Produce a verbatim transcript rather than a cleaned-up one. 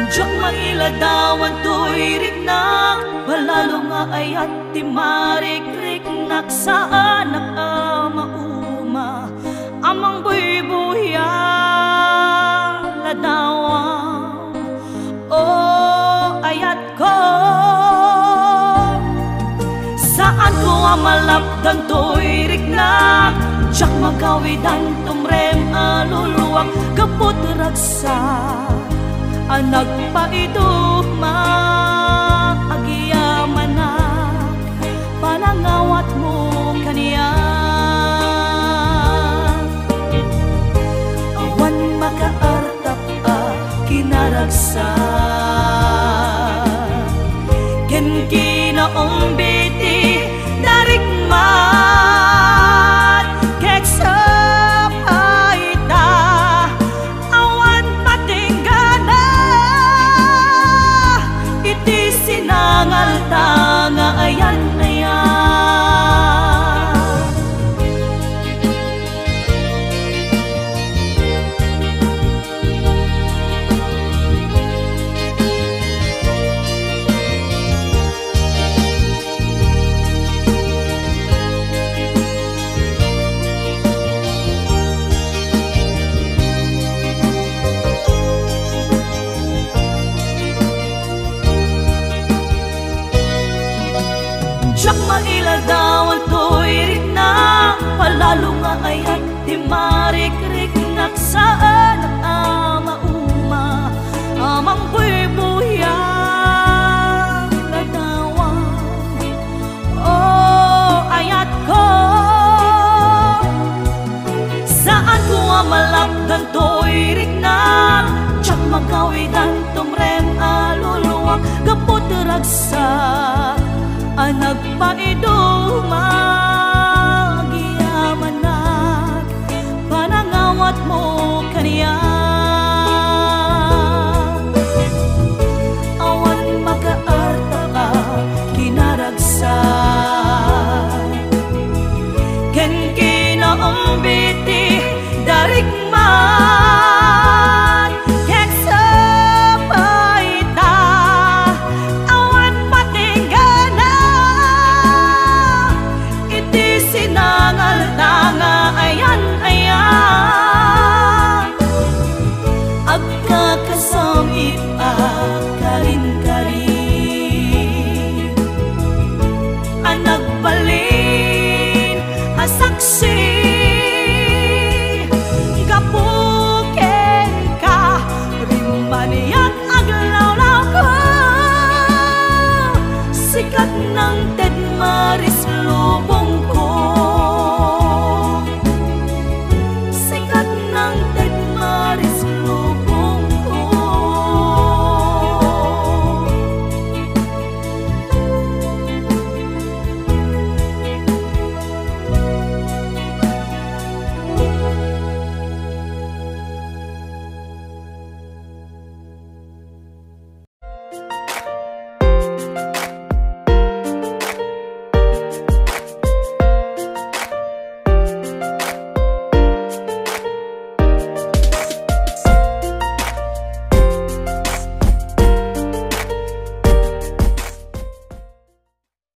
Diak mailadawan toy riknak, palalo nga ayat ti marikriknak, saanak a mauma, a mangbuybuya ladawan. O ayatko, saanko a malapdan toy riknak, diak magawidan tumrem a luluak gapu ti ragsak a nagpaiduma. Agyamanak, panangawatmo kaniak. Awan makaartap a kinaragsak ken kinaumbi ti narikmat, ket sapay ta awan patinggana iti sinangalta nga ayan-ayan. Diak mailadawan toy riknak, palalo nga ayat ti marikriknak, saanak a mauma, a mangbuybuya ladawan. O ayatko, saanko a malapdan toy riknak, diak magawidan tumrem a luluak gapu ti ragsak a nagpaiduma.